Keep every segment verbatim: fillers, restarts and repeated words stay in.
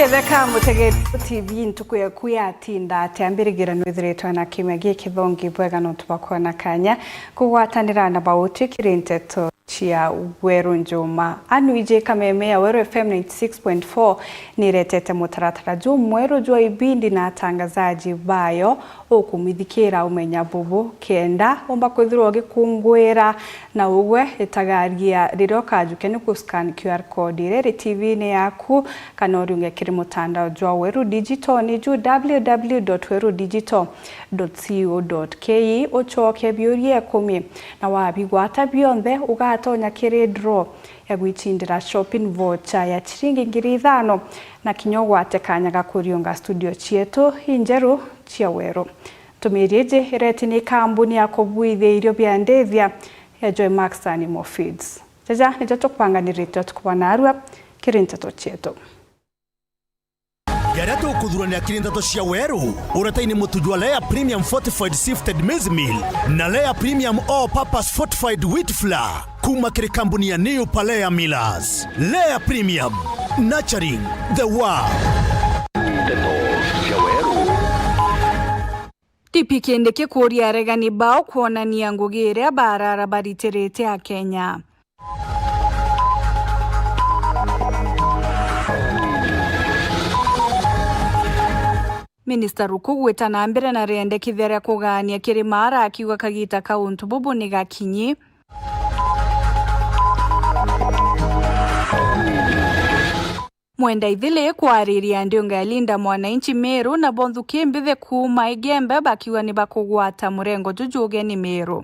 Theka mutegeri T V ntuku yaku yatinda atia? Mbirigira nwithiritwe na kiumia gikithongi bwega nontu bwa kwona kanya kugwatanira na bauti kiri nteto cia Weru Njuma. Anu iji kameme ya Weru F M ninety six point four niretete mutaratara jumweru jwa ibindi na atangazaji bayo ukumithikira umenya bubu kenda umba kwithirwa ugikungwira na ugwe itagaria riria ukajukia ni kuscan Q R code iria iri T V-ini yaku kana uriunge kiri mutandao jwa Weru Digital ni ju W W W dot weru digital dot co dot K E ucoke biuria ikumi na wabigwata bionthe ugatonya kiri draw ya gwicindira shopping voucher ya chiringi ngiri ithano na kinya ugwate kanya ga kuriunga studio cietu injeru cia Weru. Ntumiri iji ireti ni kambuni ya kubuithia irio bia ndithia ya Joy Max Animal Feeds. Jaja nijo tukubanganirite utuku bwa narua kiri nteto cietu. Jaria tukuthurania kiri nteto cia Weru, uretaini mutu jwa Lea Premium Fortified Sifted Maize Meal na Lea Premium All Purpose Fortified Wheat Flour kuma kiri kambuni ya New Palea Millers. Lea Premium, nurturing the world. Nteto cia Weru. T P Kindiki kuuria aregani bao kwonania ngugi iria barara baritirite Akenya. Minista Ruku gwita na mbere na riendekithia ria kugaania kirima arakiuga kagita ka untu bubu ni gakinyi. Mwenda Ithili kwariria ndiunga ya Linda Mwananchi Meru na bo nthuki mbithi kuuma Igembe bakiuga ni bakugwata murengo juju ugeni Meru.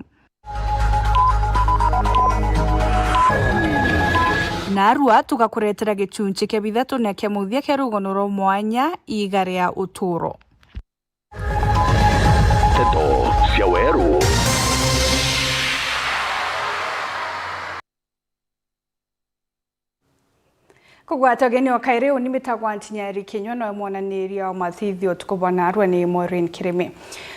Narua tugakuretera gichunchi kia bithatune kia muthia kia rugono rwa mwanya, iiga ria uturo. Nteto cia Weru. Kugwata ugeni o kairi, uni mbitagwa Ntinyari Kinyua, noe mwonaniria wa mathithio utuku bwa narua ni Maureen Kirimi.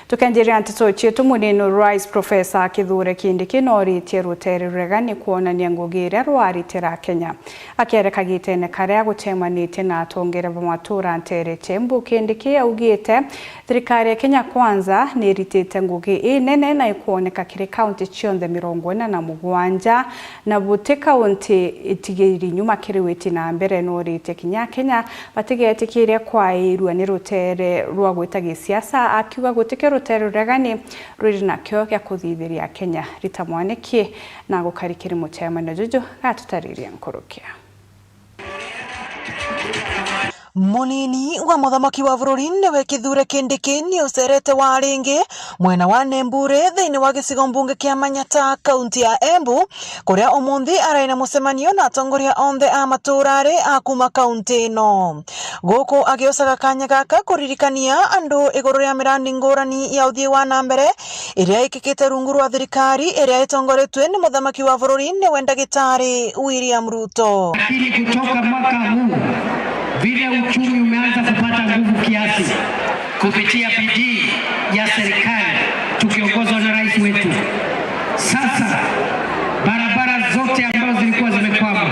Tukenjiria nteto cietu, munini Rais Professor Kithure Kindiki noritie rutere rurega ni kwonania ngugi iria rwaritira Kenya. Akiaria kagitene karia gucemanitie na atongeria ba matura ntere cia Embu, Kindiki augite thirikari ya Kenya Kwanza niritite ngugi inene na ikwoneka kiri kaunti cionthe mirongo ina na mugwanja, na buti kaunti itigiri nyuma kiri witi na mbere. Noritie kinya Kenya batigetikiria kwairua ni rutere rwa gwita gisiasa, akiuga gutikio rutere ruregani ruri nakio gia kuthithiria Kenya. Rita Mwaniki na gukari kiri mucemanio juju gatutaririe nkurukia. Munini wa muthamaki wa bururi niwe Kithure Kindiki ni ucerete wa ringi mwena wa Nembure thiini wa gicigo mbunge kia Manyata, kaunti ya Embu, kuria umunthi arai na mucemanio na atongoria onthe a matura ari a kuma kaunti ino. Guku agiocaga kanya gaka kuririkania andu iguru ria mirandi ngurani ya uthii wa na mbere iria ikikite rungu rwa thirikari iria itongoretue ni muthamaki wa bururi niwe Ndagitari William Ruto. Lakini kutoka mwaka huu, vile uchumi umeanza kupata nguvu kiasi kupitia bidii ya serikali tukiongozwa na rais wetu, sasa barabara zote ambazo zilikuwa zimekwama,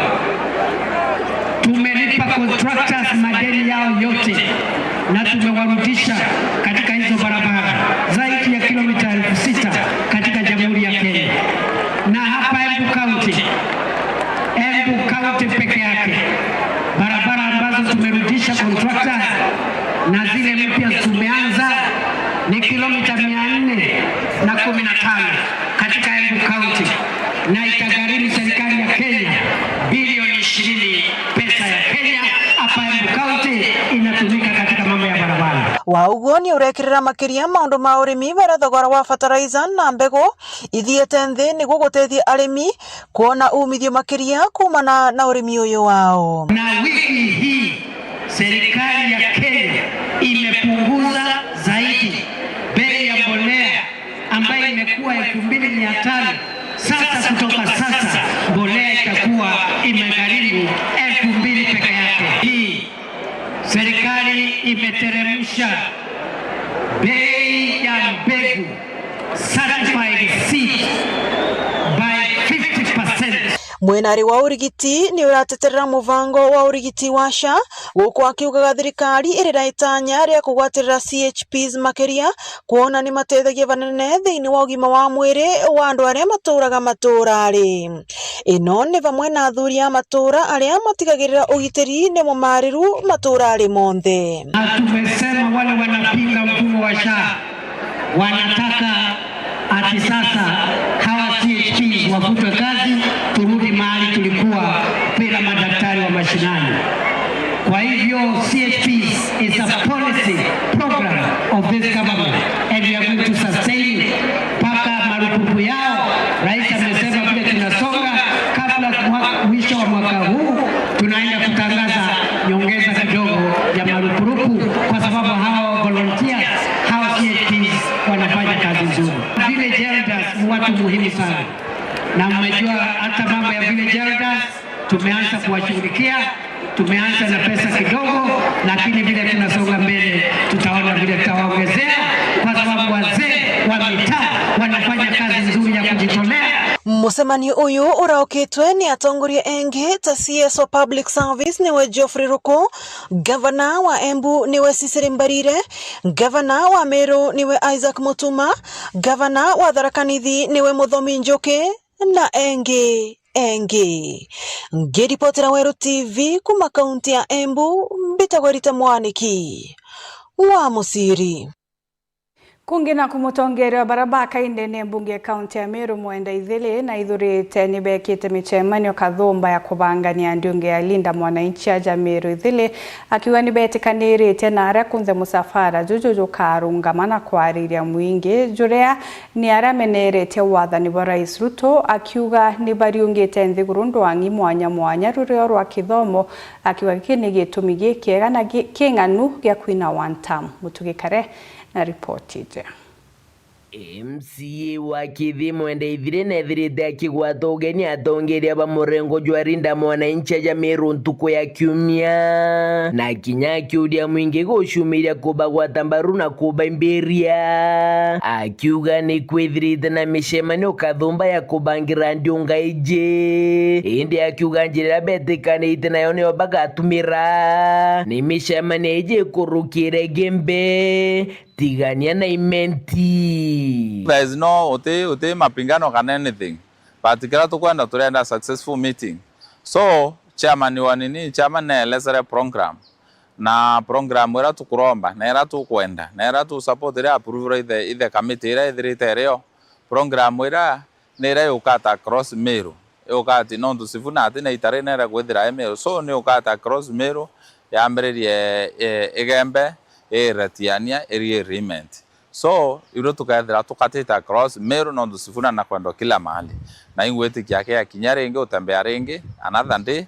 tumelipa contractors madeni yao yote na tumewarudisha katika hizo barabara zaidi ya kilomita elfu sita katika Jamhuri ya Kenya. Na hapa Embu County, Embu County peke yake, barabara ambazo tumerudisha contractors na zile mpya tumeanza ni kilomita mia nne na kumi na tano katika Embu County, na itagharimu serikali ya Kenya bilioni ishirini pesa ya Kenya. Hapa Embu County inatumika katika mambo ya barabara. Wa uguo ni urekirira makiria maundu ma urimi baria thogora wa fertilizer na mbegu ithiete nthi niguo gutethia arimi kwona umithio makiria kumana na urimi uyu wao. Na wiki hii serikali ya Kenya imepunguza zaidi bei ya mbolea ambayo imekuwa elfu mbili mia tano. Sasa, kutoka sasa, mbolea itakuwa imegharimu elfu mbili peke yake. Hii serikali imeteremsha bei ya mbegu, certified seed, by fifty percent. Mwenari wa urigiti ni urateterera muvango wa urigiti wa SHA, guku akiugaga thirikari iri na itanya ria kugwatirira C H Ps makiria, kwona ni mateithagia banene thiini wa ugima wa mwiri wa andu aria maturaga maturari. Ino ni vamwe na athuri a matura aria matigagirira ugitiri ni mumariru maturari monthe. Na tumesema wale wanapinga mfumo wa SHA wanataka ati sasa hawa C H Ps wafutwe kazi, turudi mahali tulikuwa bila madaktari wa mashinani. Kwa hivyo, C H Ps is a policy program of this government, and we are going to sustain it mpaka marupurupu yao. Rais amesema vile tunasonga, kabla mwa-, mwisho wa mwaka huu, tunaenda kutangaza nyongeza kidogo ya marupurupu, kwa sababu hawa volunteers, hawa C H Ps wanafanya kazi nzuri. Village elders ni watu muhimu sana, na mmejua hata mambo ya village elders tumeanza kuwashughulikia, tumeanza na pesa kidogo, lakini vile tunasonga mbele, tutaona vile tutawaongezea, kwa sababu wazee wa mitaa wanafanya kazi nzuri ya kujitolea. Mucemanio uyu uraukitwe ni atongoria engi ta C S wa Public Service niwe Geoffrey Ruku, gavana wa Embu niwe Cecily Mbarire, gavana wa Meru niwe Isaac Mutuma, gavana wa Tharaka Nithi niwe Muthomi Njuki, na engi engi. Ngiripotera Weru T V kuma kaunti ya Embu, mbitagwa Rita Mwaniki wa Musiri. Kungi naku, mutongeria wa baria bakaindene mbunge ya kaunti ya Meru Mwenda Ithili naithurite ni bekite micemanio kathumba ya kubangania ndiunge ya Linda Mwananchi aja Meru Ithili, akiuga ni betikanirite na aria kunthe musafara juju jukarungama na kwariria mwingi juria ni aria ameneretie wathani bwa Rais Ruto, akiuga ni bariungite nthiguru ndwang'i mwanya mwanya rurio rwa kithomo, akiuga giki ni gitumi gikiega na gi-, king'anu gia kwina one term. Mutugi Kare na ripoti iji. M C A wa Kisii Mwenda Ithili nethirite akigwata ugeni atongeria ba murengo jwa Linda Mwananchi aja Meru ntuku ya Kiumia, na kinya akiuria mwingi gucumiria kubagwata mbaru na kubaimbiria, akiuga ni kwithirite na micemanio kathumba ya kubangira ndiunga iji, indi akiuga njira iria betikanite nayo niyo bagatumira ni micemanio iji ikurukire Gembe, Tigania na Imenti. There is no, uti, uti mapingano kana anything. But kiria tukwenda, turenda successful meeting. So, chairman wa nini, chairman naelezere program. Na program iria tukuromba, na iria tukwenda, na iria tu support iria approve iria ithe, ithe committee iria ithirite irio. Program iria ni iria yukata across Meru. Yukati nontu Sifuna ati na itari nere kwithira e Meru. So, ni yukata across Meru, yambiririe, e, Igembe, iiretiania, irie Imenti. So, ithui tukethira tukatite across Meru nontu Sifuna na kwendwa kila mahali. Na ingwitikia akiakinya ringi utembea ringi, another day,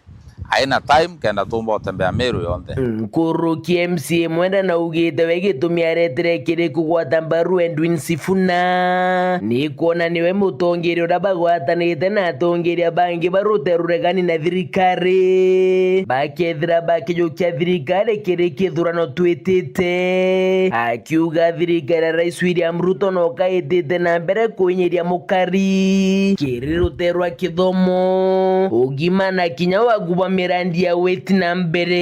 aina time kenda tumba utembea Meru yonthe. Nkuruki M C A Mwenda naugite we gitumi aretere kiri kugwata mbaru Edwin Sifuna ni kwona niwe mutongeria uria bagwatanite na atongeria bangi ba rutere ruregani na thirikari, bakethira bakijukia thirikari kiri kithurano twitite. Akiuga thirikari ya Rais William Ruto no kaitite na mbere kuinyiria mukari kiri rutere rwa kithomo, ugima na kinya wagu bwa mirandi ya witi na mbere.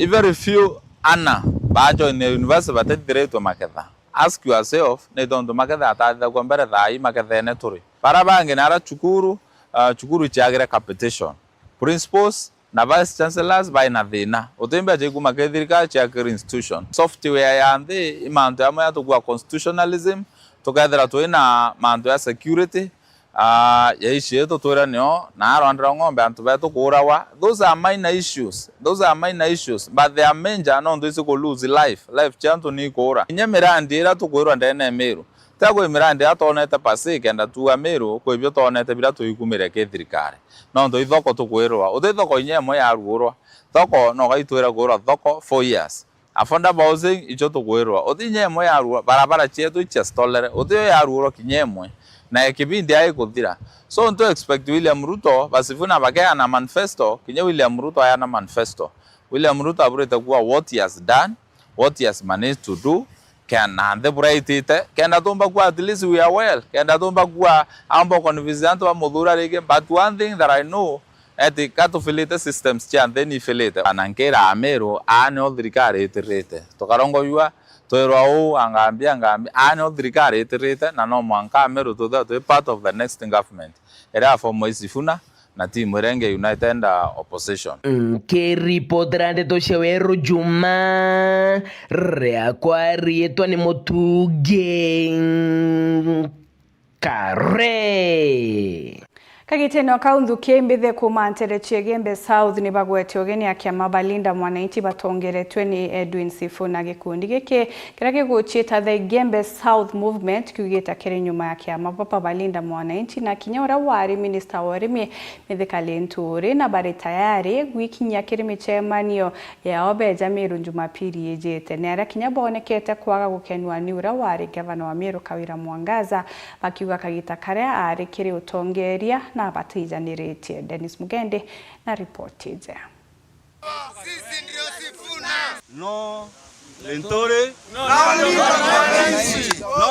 Very few ana ba join university batithiritwe maketha. Ask yourself, ni tontu maketha atathithagua mbere thaa ii makethene turi. Bara bangi nara cukuru, ah, cukuru ciagire capitation. Principals na vice chancellors bai na thina. Utimbia ciaikuma ki thirikari ciakire institution. Software ya nthi, i mantu jamwe jatukua constitutionalism, tukethira twina mantu ja security, ah, ya ici yetu twira nio, na arwandira ng'ombe antu betu kuurawa. Those are minor issues. Those are minor issues, but they are major nontu ici ku lose life. Life cia antu ni ikuura. Kinya mirandi iria tukwirwa ndene ya Meru, tia kwi mirandi iria twonete pasi kenda tuua Meru, kwi bio twonete biria tuikumire ki thirikari. Nontu i thoko tukwirwa. Uti thoko inya imwe yaruurwa. Thoko no gaitwira kuurwa thoko four years. Affordable housing, icio tukwirwa. Uti inya imwe yaruurwa. Barabara cietu icia stolere. Uti yo yaruurwa kinya imwe. Na ya kibindi ai kuthira. So, ntu expect William Ruto, ba Sifuna bakeana manifesto, kinya William Ruto ayana manifesto. William Ruto aburite kuuga what he has done, what he has managed to do, kenda nthi buraitite, kenda tumba kuwa at least we are well, kenda tumba kuwa amba convince antu ba Muthura ringi. But one thing that I know, eti ka tufilite systems cia nthi ni ifilite. Na nkira Ameru, aa nio thirikari itirite. Tukarongojua, twirwa uu, angambi, angambi, aa nio thirikari itirite, na no mwanka Ameru tuthirwa twi part of the next government iria ya former Sifuna na timu iria ingi united, uh, opposition. Nkiripotera ndeto cia Weru Juma, riakwa riitwa ni Mutungi Kare. Kagitene o kau nthuki imbithe kuuma nteere cia Igembe South ni bagwete ugeni a kiama ba Linda Mwananchi batongeretwe ni Edwin Sifuna. Gikundi giki kiria giguciita The Igembe South Movement kiugite kiri nyuma ya kiama baba ba Linda Mwananchi na kinya uria wari minista wa urimi Mithika Linturi, na bari tayari gwikinyia kiri micemanio yao beja Meru Jumapili ijite. Ni aria kinya boonekete kwaga gukenua ni uria wari gavana wa Meru Kawira Mwangaza, bakiuga kagita karia aari kiri utongeria na batijaniritie. Dennis Mugendi na ripoti iji. Sisi ndio Sifuna. No Linturi. No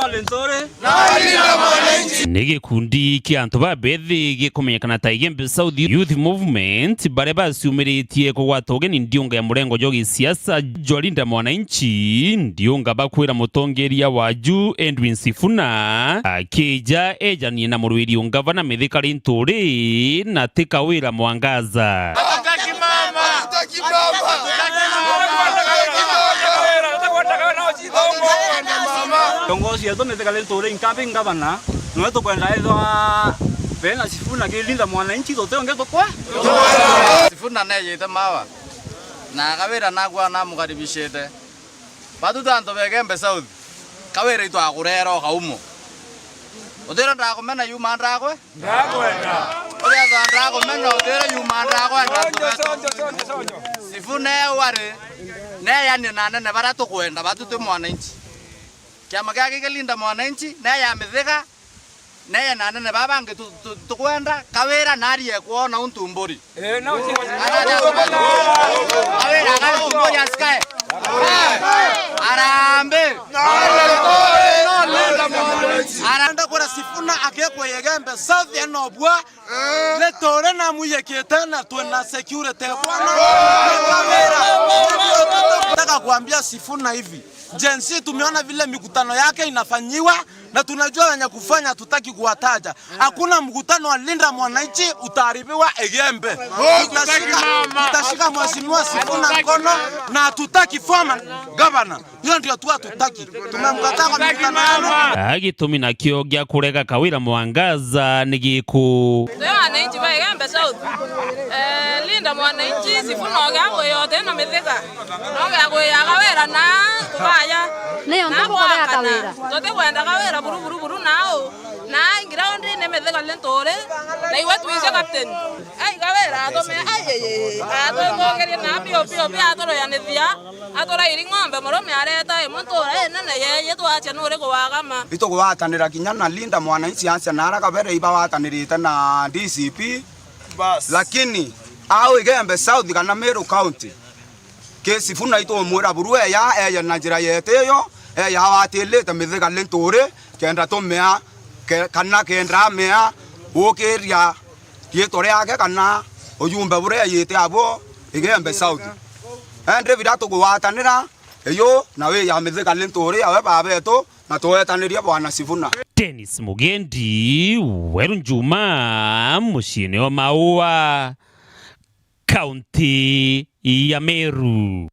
Linturi. Ni gikundi kia antu babethi gikumenyekana ta Igembe South Youth Movement, baria baciumiritie kugwata ugeni ndiunga ya murengo jwa gisiasa jwa Linda Mwananchi, ndiunga bakwira mutongeria wa juu Edwin Sifuna akija ejanie na murwiri ungavana Mithika Linturi na ti Kawira Mwangaza. Hatutaki mama. Hatutaki mama. Hatutaki mama. Kiongozi yetu Mithika Linturi inkambi ngavana, niwe tukwenda ethwa bena Sifuna ki Linda Mwananchi tutionge tukwe. Sifuna nejite mawa. Na Kawira nagwa namukaribishite. Batu ta antu ba Igembe South, Kawira itwakurera o kaumo. Utira ndakumena yuma ndakwe? Ndakwenda. Utira ndakumena utira yuma ndakwenda. Sonjo, sonjo, sonjo, sonjo. Sifuna e wari, neyanie na anene baria tukwenda, batu twi mwananchi. Kiama gia giki Linda Mwananchi, ne ya Mithiga, neye na anene baa bangi tu-, tu-, tukwenda Kawira narie kwona untu mburi. Eh, no, Kawira akari untu mburi asikae. Arambe. Arenda kwira Sifuna akekwa Igembe South enobua. Linturi namwiyikite na twina security bwana. Nataka kuambia Sifuna hivi. Gen Z tumeona vile mikutano yake inafanyiwa, na tunajua wenye kufanya, hatutaki kuwataja. Hakuna mkutano wa Linda Mwananchi utaharibiwa Igembe. Tutashika, tutashika Mheshimiwa Sifuna mkono na hatutaki former governor. Hiyo ndio tu hatutaki. Tumemkataa kwa mikutano yenu. Ah, gitumi nakio gia kurega Kawira Mwangaza ni giku? Twi wananchi ba Igembe South. Eh, Linda Mwananchi, Sifuna ogia kwiya uti na Mithiga. Nogia kwiya Kawira na kubaya. Niyo ntuku kubea Kawira. Tutikwenda Kawira buru, buru, buru nau. Na ground ni Mithiga Linturi. Na iwe twije captain. Ai, Kawira atume, ai, ai, ai, atwithukirie na bio, bio, bio, aturoyanithia, aturairi ng'ombe, murume areta imwe ntura inene yeye, twacia nuri kuwagama. Itugwatanira kinya na Linda Mwananchi acia na ara kabere ibawatanirite na D C P. Bas. Lakini au Igembe South kana Meru County, Ki Sifuna itumwira buru eya, eye na njira yetiyo, eya awatilite Mithiga Linturi, kenda tumea, ke-, kana kenda amea gukiria riitwa riake kana ujumbe buria eyite abo Igembe South. Indi biria tugwatanira, iyu na wi ya Mithiga Linturi, awe babetu, na tuwetanirie Bwana Sifuna. Dennis Mugendi, Weru Njuma, muciine wa Maua, kaunti ya Meru.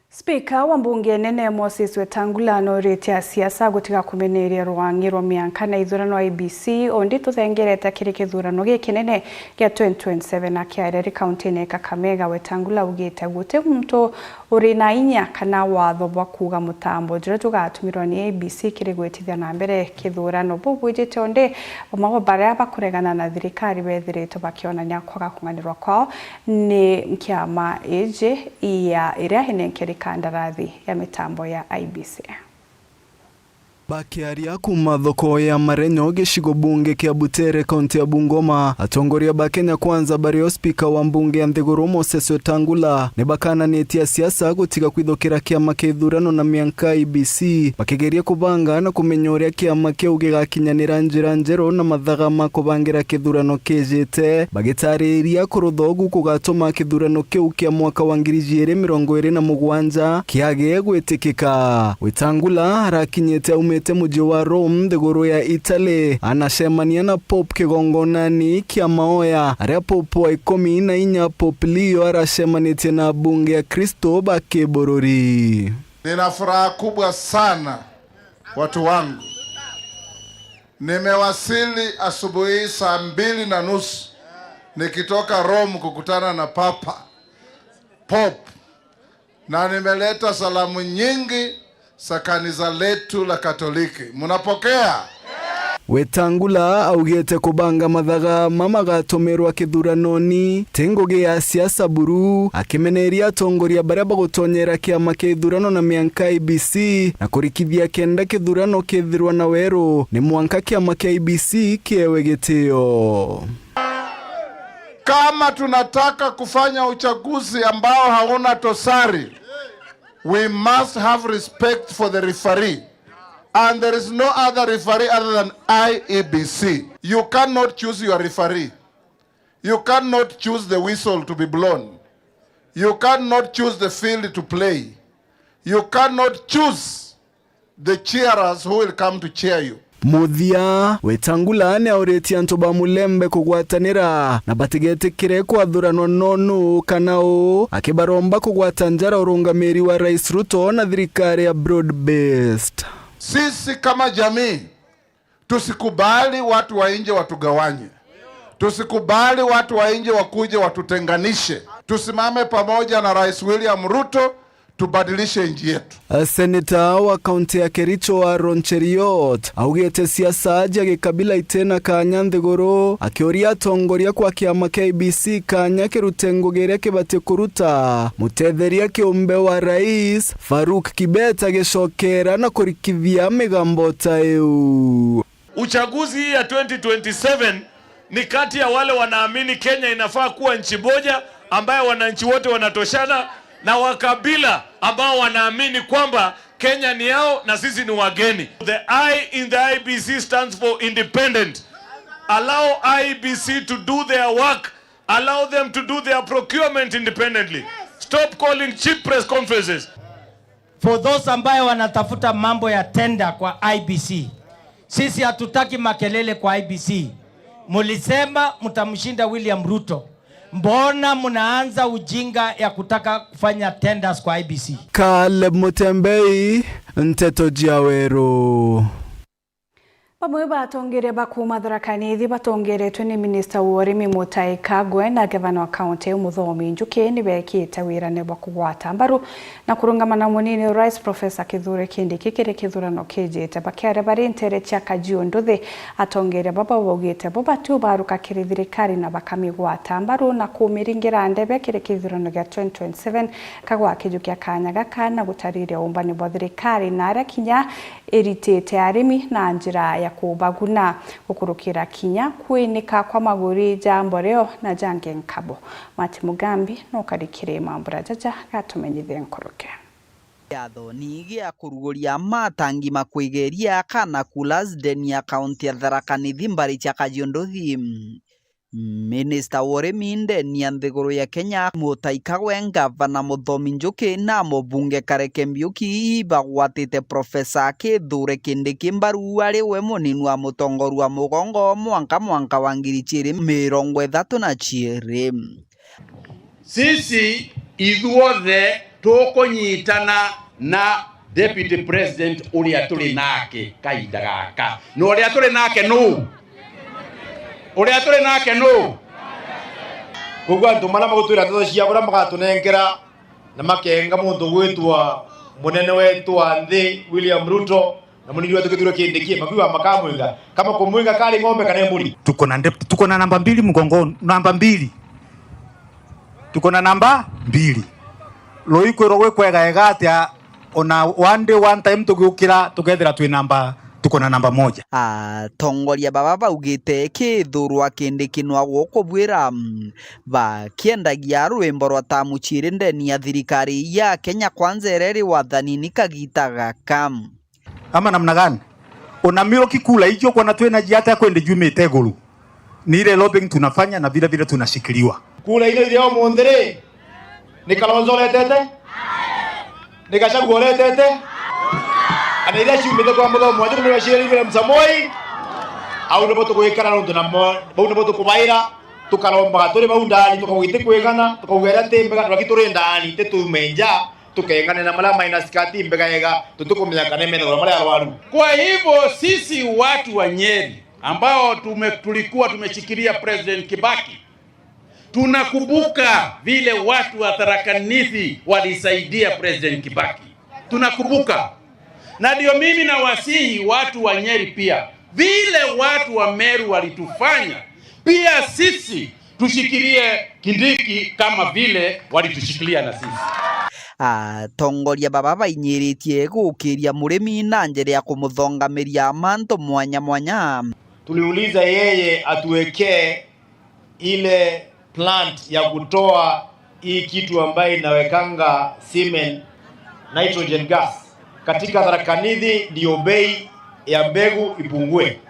Spika wa mbunge nene Moses Wetangula nooritie asiasa gutiga kumeneria rwang'i rwa mianka na ithurano I E B C, ondi tuthengerete kiri kithurano gikinene gia twenty twenty-seven. Akiaria ari kaunti-ini ya Kakamega, Wetangula augite guti muntu uri na inya kana watho bwa kuuga mutambo juria jugatumirwa ni I E B C kiri gwitithia na mbere kithurano. Buu bwijite ondi, bamwe bo baria bakuregana na thirikari bethiritwe bakionania kwaga kung'anirwa kwao ni kiama iji ya iria inenkeri kandarathi ya mitambo ya I E B C. Bakiaria kuuma thoko ya Marenyo, gicigo bunge kia Butere, kaunti ya Bungoma, atongoria ba Kenya Kwanza, bario spika wa mbunge ya nthiguru Moses Wetangula, ni bakananitie asiasa gutiga kwithukira kiama kia ithurano na mianka I E B C, bakigeria kubanga na kumenya uria kiama kiu gigakinyanira njira njeru na mathaga ma kubangira kithurano kijite, bagitariria kurutha ugu kugatuma kithurano kiu kia mwaka wa ngiri ijiri mirongo iri na mugwanja kiage gwitikika. Wetangula arakinyite aumite muji wa Rome, nthiguru ya Italy, anacemania na Pope kigongonani kia maoya, aria Pope wa ikumi na inya, Pope Leo, aracemanitie na bunge ya Kristo ba kibururi. Nina furaha kubwa sana, watu wangu. Nimewasili asubuhi saa mbili na nusu nikitoka Rome kukutana na Papa, Pope, na nimeleta salamu nyingi za kanisa letu la Katoliki. Mnapokea? Wetangula augite kubanga mathaga ma magatumirwa kithuranoni ti ngugi ya siasa buru, akimeneria atongoria baria bagutonyera kiama kia ithurano na mianka I E B C, na kurikithia kenda kithurano kithirwa na weru, ni mwanka kiama kia I E B C kiewe gitio. Kama tunataka kufanya uchaguzi ambao hauna dosari, we must have respect for the referee. And there is no other referee other than I E B C. You cannot choose your referee. You cannot choose the whistle to be blown. You cannot choose the field to play. You cannot choose the cheerers who will come to cheer you. Muthia, Wetangula ni auritie antu ba Mulembe kugwatanira na batigetikire kwathuranwa nonu kana uu, akibaromba kugwata njara urungamiri wa Rais Ruto na thirikari ya broad based. Sisi kama jamii, tusikubali watu wa nje watugawanye. Tusikubali watu wa nje wakuje watutenganishe. Tusimame pamoja na Rais William Ruto, tubadilishe nchi yetu. Seneta wa kaunti ya Kericho, Aaron Cheruiyot, augite siasa cia gikabila itina kanya nthiguru, akiuria atongoria kwa kiama kia I E B C kanya kirute ngugi iria kibati kuruta. Mutetheria kiumbe wa rais, Farouk Kibet, agicokera na kurikithia migambo ta iu. Uchaguzi hii ya twenty twenty-seven ni kati ya wale wanaamini Kenya inafaa kuwa nchi moja ambayo wananchi wote wanatoshana, na wa kabila ambao wanaamini kwamba Kenya ni yao na sisi ni wageni. The I in the I E B C stands for independent. Allow I E B C to do their work. Allow them to do their procurement independently. Stop calling cheap press conferences. For those ambayo wanatafuta mambo ya tender kwa I E B C, sisi hatutaki makelele kwa I E B C. Mulisema mtamshinda William Ruto. Mbona mnaanza ujinga ya kutaka kufanya tenders kwa I E B C? Caleb Mutembei, Nteto cia Weru. Bamwe ba atongeria ba kuuma Tharaka Nithi batongeretwe ni minista wa urimi Mutahi Kagwe na ngavana wa kaunti iu Muthomi Njuki ni beekite wirane bwa kugwata mbaru na kurungama na munini Rais Professor Kithure Kindiki kiri kithurano kijite. Bakiaria bari nteere cia Kajiu Nduthi, atongeria baba baugite bo bati ubaruka kiri thirikari na bakamigwata mbaru na kumiringira ndebe kiri kithurano gia twenty twenty-seven. Kagwe akijukia kanya gaka na gutariria uumbani bwa thirikari na aria kinya iritite arimi na njira ya kubaguna, gukurukira kinya kwinika kwa maguri ja mboreo na jangi nkabo. Mati Mugambi nukari kiri mambura jaja gatumenyithie nkuruki. Kiathoni gia kuruguria matangi ma kwigeria kana coolers ndeni ya kaunti ya Tharaka Nithi mbari cia Kajiu Nduthi. Minista wa urimi ndeni ya nthiguru ya Kenya, Mutahi Kagwe, ngavana Muthomi Njuki na mubunge Kareke Mbiuki ibagwatite Profesa Kithure Kindiki mbaru ari we munini wa mutongoria wa mugongo mwanka mwanka wa ngiri ijiri mirongo ithatu na ciiri. Sisi ithuothe tukunyitana na Deputy President uria turi nake kainda gaka. Na uria turi nake nu? Uria turi nake nu? Koguo antu maria magutwira ndeto cia buria magatunenkera na makenga muntu gwitwa munene wetu wa nthi, William Ruto, na munini wetu Kithure Kindiki, makiuga makamwinga. Kama kumwinga kari ng'ombe kana mburi. Tuko na dep-, tuko na namba mbili mgongo, namba mbili. Tuko na namba mbili. Ruikwirwo gwi kwega ega atia ona one day, one time tugiukira, tukethira twi namba, tuko na namba moja. Atongoria baba baugite kithurwa kindi kinwa gukubwira, mm, bakiendagia rwimbo rwa ta muciri ndeni ya thirikari ya Kenya Kwanza iria iri wathanini kagita gaka. Ama namna gani? Ona Miruki kula icio kwona twina jia atia kwende jumite iguru. Ni ile lobbying tunafanya na vile vile tunashikiliwa. Kula ile ile umunthi ri, ni Kalonzo uretete? Ni Gachagua uretete? Ana iria ciumite kwa muthomo wa Jubilee cia William Samoei, au nibo tugwikara nontu namo, bau nibo tukubaira, tukarombaga turi bau ndani, tukauga iti kwigana, tukauga iria ti mbega, turaki turi ndani, ti tuume nja, tukengane na maria maina skati mbega ega, tutikumenya kana imethagwa maria arwaru. Kwa hivyo sisi watu wa Nyeri ambao tume-, tulikuwa tumeshikilia President Kibaki, tunakumbuka vile watu wa Tharaka Nithi walisaidia President Kibaki. Tunakumbuka. Na ndio mimi nawasihi watu wa Nyeri pia, vile watu wa Meru walitufanya, pia sisi tushikilie Kindiki kama vile walitushikilia na sisi. Atongoria baba bainyiritie gukiria murimi na njira ya kumuthongamiria mantu mwanya mwanya. Tuliuliza yeye atuwekee ile plant ya kutoa hii kitu ambayo inawekanga semen, nitrogen gas, katika Tharaka Nithi ndio bei ya mbegu ipungue.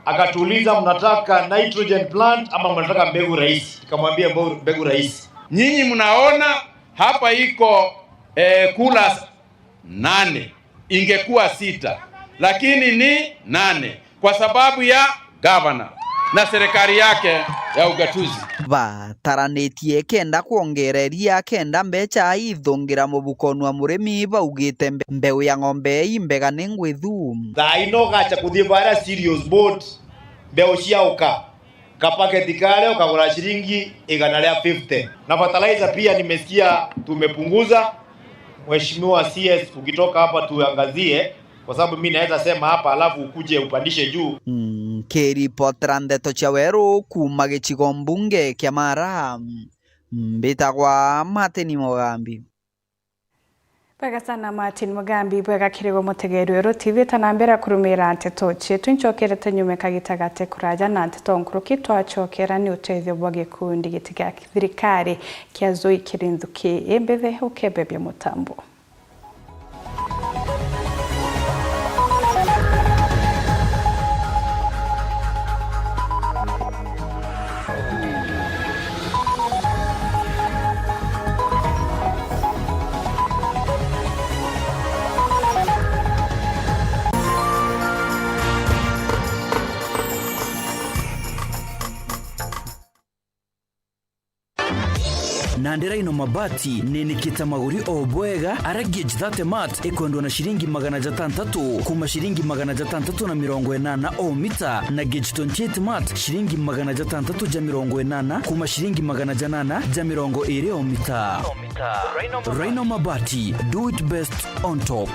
Akatuuliza, "Mnataka nitrogen plant ama mnataka mbegu rahisi?" Nikamwambia, "Mbegu, mbegu rahisi." Nyinyi mnaona hapa iko, eh, kula nane, ingekuwa sita, lakini ni nane kwa sababu ya gavana na serikali yake ya ugatuzi. Bataranitie kenda kwongereria kenda mbeca ithungira mubukoni wa murimi, baugite mbe-, mbeu ya ng'ombe i mbega ni ngwithu. Thaa ino ugacha kuthii baria cereals board, mbeu ciauka. Kapaketi karia ukagura ciringi igana ria fifty. Na fertilizer pia nimesikia tumepunguza. Mheshimiwa C S, ukitoka hapa tuangazie, kwa sababu mi naweza sema hapa alafu ukuje upandishe juu. Nkiripotera ndeto cia weru kuuma gicigo mbunge kia Mara, mbitagwa Martin Mugambi. Bwega sana Martin Mugambi, bwega kiri gwe mutegeri weru T V. Tana mbere kurumira nteto cietu, ncokerete nyume kagita gate kuraja na nteto nkuruki twacokera ni utethio bwa gikundi giti gia thirikari kia Zoi kiri nthuki imbithe ukebebia mutambo. Nandi Rhino Mabati ninikite maguri o bwega, aria gauge thirty mat ikwendwa na ciringi magana jatantatu kuma ciringi magana jatantatu na mirongo inana o mita, na gauge twenty-eight mat ciringi magana jatantatu ja mirongo inana kuma ciringi magana janana ja mirongo iri o mita. Rhino Mabati, do it best on top.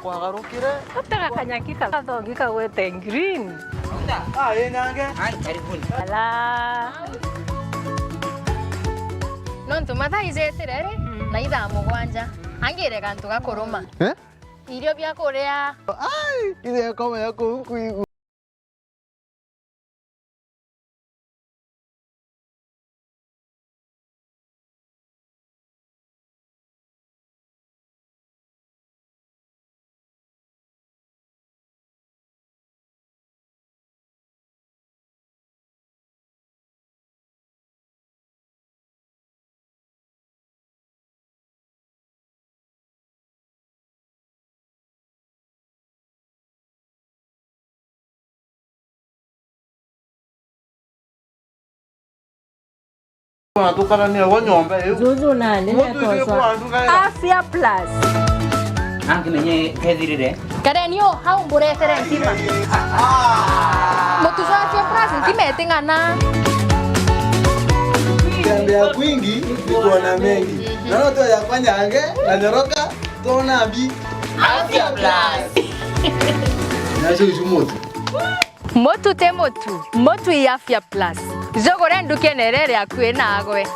Kwagarukire. Utega kanyaki ka-, gathogi kagwete green. Ah, ĩ nyange. Ala. Nontu mathaa ijetire ri, mm, na ithaa mugwanja. Angire gantu ga kuruma. Eh? Irio bia kuria. Ai, ile koma ya kuku. Tukara ni agwo nyomba iu. Juju nani netoswa. Afya Plus. Angi menye kethirire. Kareni o hau mburetere ntima. Mutu jwa Afya Plus ntima iting'ana. Tembea kwingi, ni kuona mengi. Na no tuoya kwa nyange, na nyoroka, tuona mbi. Afya Plus. Nacio icu mutu. Mutu ti mutu, mutu i Afya Plus. Jugure ndukene iria iri akui naagwe.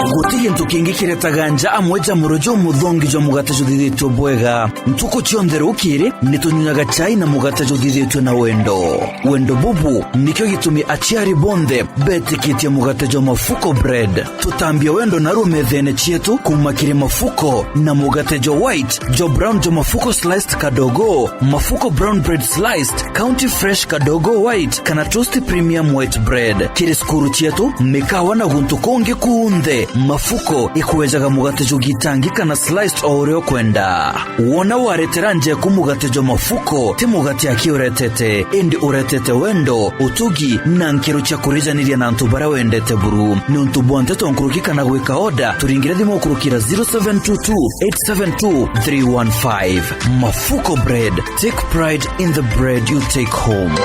Guti gintu kingi kiretaga nja amwe ja muro jumuthongi jwa mugate juthithitue bwega. Ntuku cionthe rukiri, ni tunyunyaga chai na mugate juthithitue na wendo. Wendo bubu nikio gitumi aciari bonthe betikitie mugate jwa Mafuko Bread. Tutambia wendo na rumethene cietu kuuma kiri Mafuko na mugate jwa white, jwa brown jwa Mafuko Sliced Kadogo, Mafuko Brown Bread Sliced, County Fresh Kadogo White, kana Toast Premium White Bread. Kiri cukuru cietu, mikawa na guntu kungi kunthe, Mafuko ikwejaga mugate jwa gitangi kana sliced o uria ukwenda. Wona waretera njeku mugate jwa Mafuko, ti mugate aki uretete, indi uretete wendo, utugi, na nkiro cia kurijaniria na antu baria wendete buru. Niuntu bwa nteto nkuruki kana gwika order, turingire thimu kurukira zero seven two two eight seven two three one five. Mafuko Bread. Take pride in the bread you take home.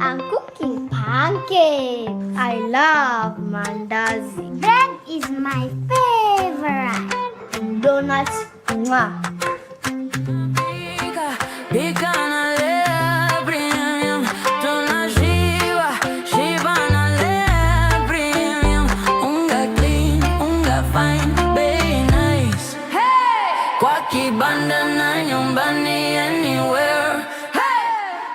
I'm cooking pancakes. I love mandazi. Bread is my favorite. Donuts, mwah. Pika, pika na Lea Premium. Tunashiba, shiba na Lea Premium. Unga clean, unga fine, bei nice. Hey! Kwa kibanda na nyumbani, anywhere. Hey!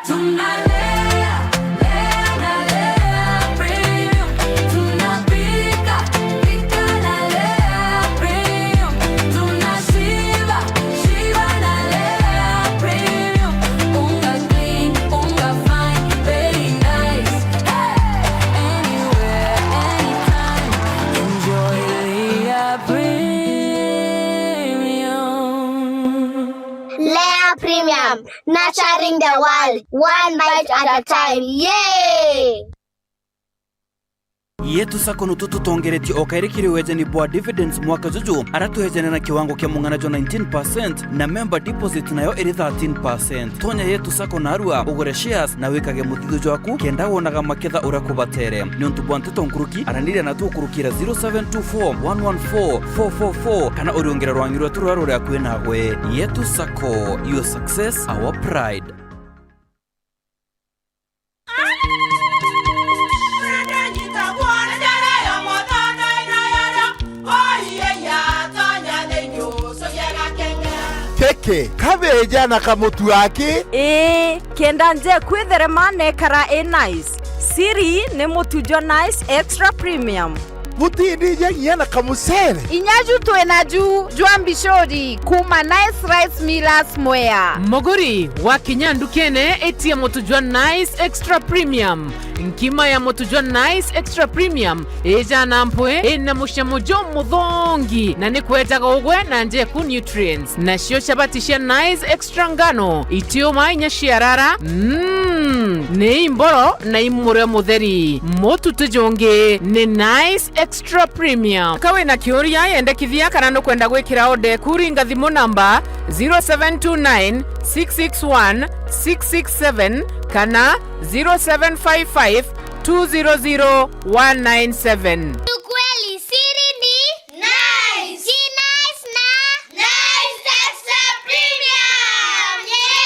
Tunalea, lea na Lea Premium. Tunapika, pika na Lea Premium. Tunashiba, shiba na Lea Premium. Unga clean, unga fine, very nice. Hey! Anywhere, anytime, enjoy Lea Premium. Lea Premium, nurturing the world, one bite at a time. Yay! Yetu Sacco nutu tutongeretie o kairi kiri wejani bwa dividends mwaka juju, aria twejane na kiwango kia mung'ana jwa nineteen percent, na member deposit nayo iri thirteen percent. Tonya Yetu Sacco narua, ugure shares, na wikage muthithio jwaku, kenda wonaga maketha uria kubatere. Niuntu bwa nteto nkuruki, araniria natu ukurukira zero seven two four one one four four four four, kana uriungire rwangi rwetu ruria ruri akui nagwe. Yetu Sacco, your success, our pride. Kiki, kabeja na kamutu aki? Ii, kenda njeku itherema na ikara i nice. Siri ni mutu jwa Nice Extra Premium. Butindija nginya na kamucere? Inya ju twi naju jwa mbicuri kuuma Nice Rice Millers Mwea. Muguri, wakinya ndukene, itia mutu jwa Nice Extra Premium. Nkima ya mutu jwa Nice Extra Premium ijana mpwi, ina mucamo jumuthongi, na ni kwejaga ugwe na njeku nutrients. Nacio chabati cia Nice Extra Ngano itiuma inya ciarara, mm, ni imboro na imurio mutheri. Mutu ti jungi, ni Nice Extra Premium. Ka wina kiuria, yendekithia kana nukwenda gwikira order eku, ringa thimu namba zero seven two nine six six one six six seven kana zero seven five five two zero zero one nine seven. Ukweli, siri ni Nice. Ki Nice na Nice Extra Premium. Yay!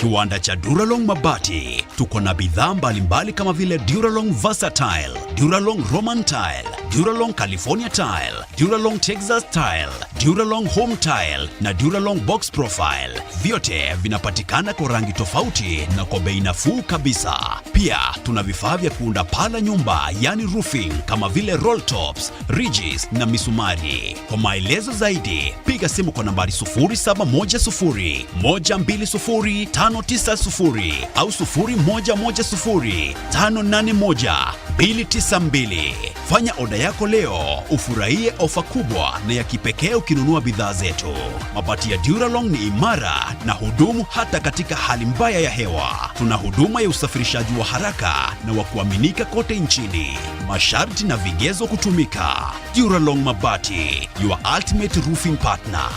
Kiwanda cha Duralong Mabati. Tuko na bidhaa mbalimbali kama vile Duralong Versatile, Duralong Roman Tile, Duralong California Tile, Duralong Texas Tile, Duralong Home Tile na Duralong Box Profile. Vyote vinapatikana kwa rangi tofauti na kwa bei nafuu kabisa. Pia tuna vifaa vya kuunda paa la nyumba, yani roofing, kama vile roll tops, ridges na misumari. Kwa maelezo zaidi, piga simu kwa nambari sufuri saba moja sufuri, moja mbili sufuri, tano tisa sufuri au sufuri moja moja sufuri, tano nane moja, mbili tisa mbili. Fanya oda yako leo, ufurahie ofa kubwa na ya kipekee ukinunua bidhaa zetu. Mabati ya Duralong ni imara na hudumu hata katika hali mbaya ya hewa. Tuna huduma ya usafirishaji wa haraka na wa kuaminika kote nchini. Masharti na vigezo kutumika. Duralong Mabati, your ultimate roofing partner.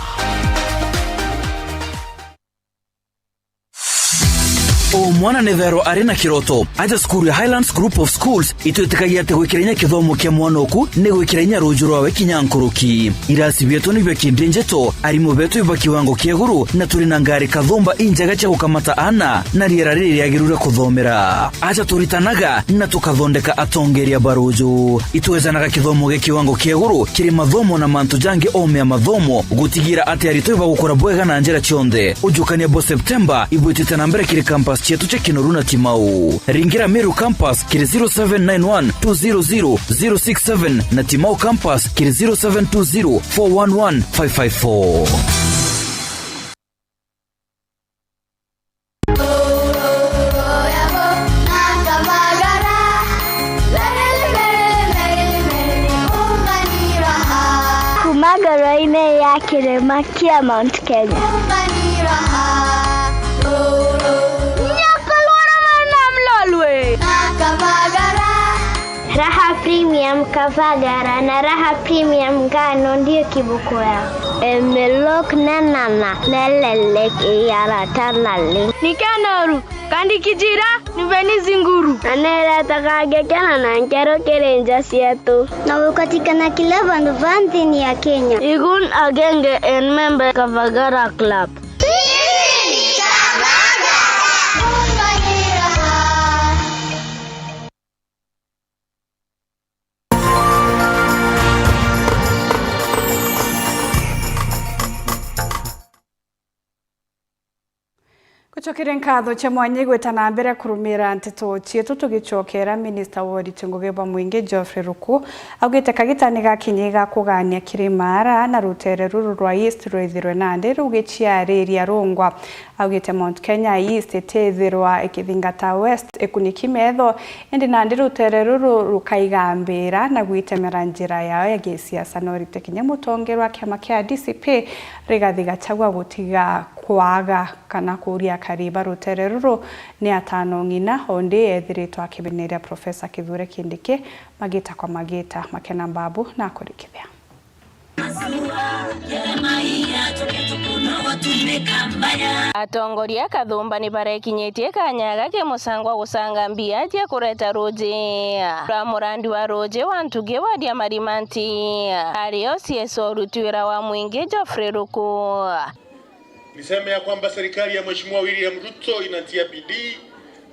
O mwana ni thairwa ari na kiroto. Aja cukuru ya Highlands Group of Schools itwitikagia ati gwikira inya kithomo kia mwana oku ni gwikira inya ruju rwawe kinya nkuruki. Irasi bietu ni bia kindi njeto, arimu betu iba kiwango kia iguru, na turi na ngari kathumba injega cia gukamata aana na riera riri riagiru ria kuthomera. Aja turitanaga na tukathondeka atongeria ba ruju. Itwejanaga kithomo gia kiwango kia iguru kiri mathomo na mantu jangi ome ya mathomo, gutigira ati aritwa ibagukura bwega na njira cionthe. Ujukania bwa Septemba ibwitite na mbere kiri campus cietu cia Kinoru na Timau. Ringira Meru campus kiri zero seven nine one two zero zero zero six seven na Timau campus kiri zero seven two zero four one one five five four. Kuma ngoro-inĩ ya kĩrĩma kĩa Mount Kenya. Nyoko lworo mwana mlolwe. Raha Premium Kavagara na Raha Premium Ngano ndio kiboko yao. Emelok nenana nelelek iyaratanali. Nikenoru, kandi kijira, niveni zinguru. Na neretaga ngekena na nkero kiri nja cietu. Na gukatikana kila vandu va nthini ya Kenya. Igun agenge en member Kavagara Club. Gucokeria nkatho cia mwanya igwita na mbere kurumira nteto cietu, tugicokera minista wa uriti ngugi bwa mwingi Geoffrey Ruku augite kagitani gakinyi ga kugania kiri maara na rutere ruru rwa East rwithirwe nandi rugiciariria rungwa. Augite Mount Kenya East itithirwa ikithingata West ikuniki metho, indi nandi rutere ruru rukaigambira na gwitemera njira yao ya gisiasa. No rite kinya mutongeria wa kiama kia D C P Rigathi Gachagua gutiga kwaga kana kuuria akari ba rutere ruru ni atano ng'ina, o ndi ethiritwe akimeneria Professor Kithure Kindiki magita kwa magita. Makena Mbabu na akurikithia. Atongoria kathumba ni barekinyitie kanya gaki musangwa gucanga mbia cia kureta ruji rwa murandi wa ruji wa Ntugi wa Diamarimanti, ari o C S O ruti wira wa mwingi Geoffrey Ruku. Niseme ya kwamba serikali ya Mheshimiwa William Ruto inatia bidii,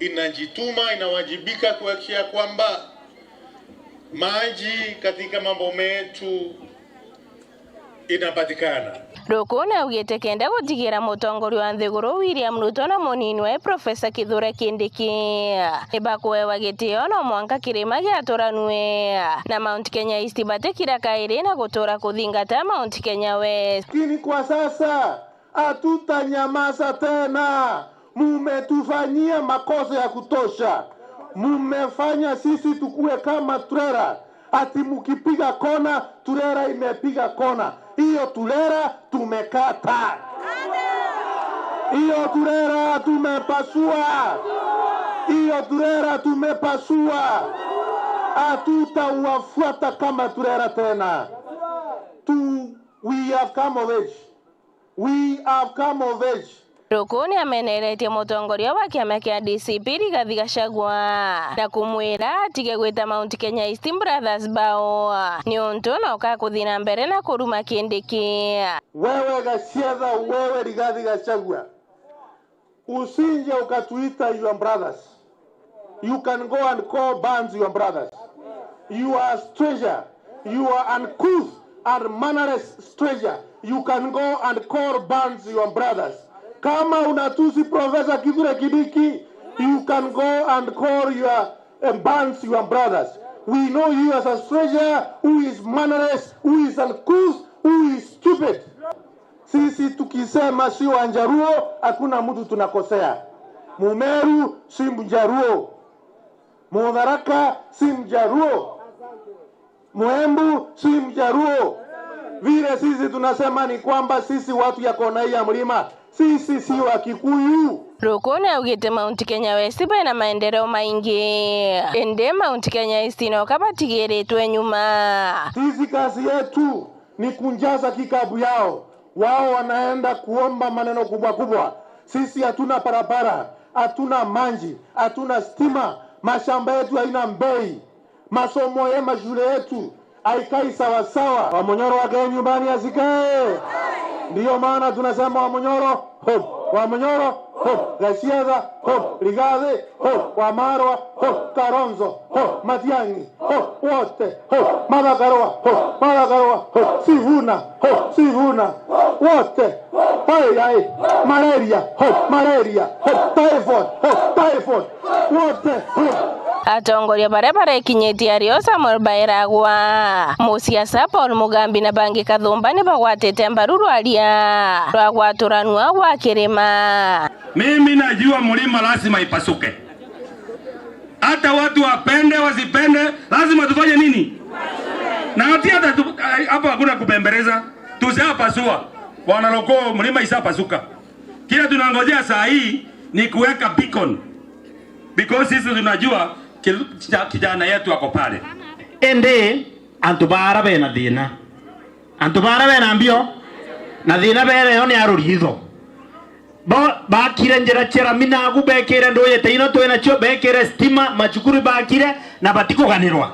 inajituma, inawajibika kuhakikisha kwamba maji katika maboma yetu inapatikana. Ruku ni augite kenda gutigira mutongoria wa nthiguru William Ruto na munini wae Professor Kithure Kindiki ni bakuewa gitio no mwanka kirima giaturanue na Mount Kenya East batikira kairi na gutura kuthingata Mount Kenya West. Lakini kwa sasa hatutanyamaza tena. Mumetufanyia makosa ya kutosha. Mumefanya sisi tukue kama trela. Ati mukipiga kona, trela imepiga kona. Hiyo trela tumekata. Hiyo trela tumepasua. Hiyo trela tumepasua. Hatutawafuata kama trela tena. Tu, we have come of age. We have come of age. Ruku ni ameneretie mutongoria wa kiama kia D C P Rigathi Gachagua na kumwira atige gwita Mount Kenya East Brothers Bao, niuntu no kakuthi na mbere na kuruma Kindiki. Wewe Gachetha, wewe Rigathi Gachagua, usinje ukatuita your brothers. You can go and call Burns your brothers. You are a stranger. You are uncouth and mannerless stranger. You can go and call Burns your brothers. Kama unatusi Professor Kithure Kindiki, you can go and call your, uh, Burns your brothers. We know you as a stranger who is mannerless, who is uncouth, who is stupid. Sisi tukisema si Wajaluo, hakuna mtu tunakosea. Mumeru si Mjaluo. Mutharaka si Mjaluo. Muembu si Mjaluo. Vile sisi tunasema ni kwamba sisi watu ya kona hii ya mlima, sisi si wa Kikuyu. Ruku ni augite Mount Kenya West bena maendeleo maingi, indi Mount Kenya East no kabatigiritwe nyuma. Sisi kazi yetu ni kunjaza kikapu yao. Wao wanaenda kuomba maneno kubwa kubwa. Sisi hatuna barabara, Hatuna maji, hatuna stima, mashamba yetu haina bei, masomo ya mashule yetu haikai sawasawa. Wa Munyoro akae nyumbani asikae. Ndiyo maana tunasema Wa Munyoro, home. Wa Munyoro, home. Gachagua, home. Rigathi, home. Wamalwa, home. Kalonzo, home. Matiang'i, home. Wote, home. Martha Karua, home. Martha Karua, home. Sifuna, home. Sifuna, wote. Hoi, ai. Malaria, home. Malaria, home. Typhoid, home. Typhoid, wote, home. Atongoria baria barekinyitie ario Samuel Bairagwa, musiasa Paul Mugambi na bangi kathumba ni bagwatite mbaru rwaria rwa gwaturanua gwa kirima. Mimi najua mlima lazima ipasuke. Hata watu wapende, wasipende, lazima tufanye nini? Na ati hata tu, hapa hakuna kubembeleza. Tushapasua. Bwana Roko, mlima ishapasuka. Kile tunangojea saa hii ni kuweka beacon. Because sisi tunajua kil-, kija-, kijana yetu ako pale. Indi antu bara bena thina. Antu bara bena mbio. Na thina bereo ni aruriitho. Bo bakire njira cia rami nagu, bekire nduuyite ino twina cio, bekire stima, macukuru bakire, na batikuganirwa.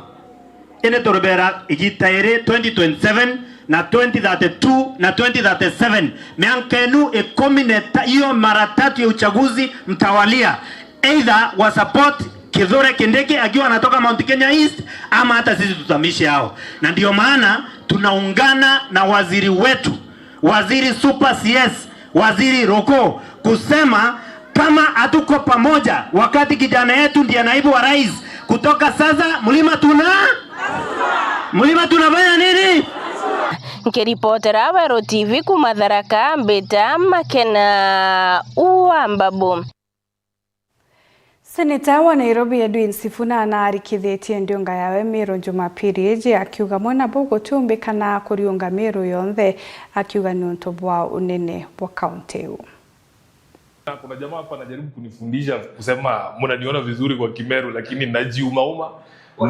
Indi turibera igita iri twenty twenty-seven na twenty thirty-two na twenty thirty-seven, mianka inu ikumi na ita-, iyo mara tatu ya uchaguzi mtawalia. Either wa support Kithure Kindiki akiwa anatoka Mount Kenya East, ama hata sisi tutamishi hao. Na ndio maana tunaungana na waziri wetu, Waziri Super C S, Waziri Roko, kusema kama hatuko pamoja, wakati kijana yetu ndiye naibu wa rais, kutoka sasa mlima tuna-, mlima tunafanya nini? Nkiripotera Weru T V kuma Tharaka, mbita Makena wa Mbabu. Seneta wa Nairobi Edwin Sifuna naarikithitie ndiunga yawe Meru Jumapili iji, akiuga mwena buu gutiumbikana kuriunga Meru yonthe, akiuga niuntu bwa unene bwa kaunti iu. Kuna jamaa hapa anajaribu kunifundisha kusema, mnaniona vizuri kwa Kimeru, lakini najiumauma.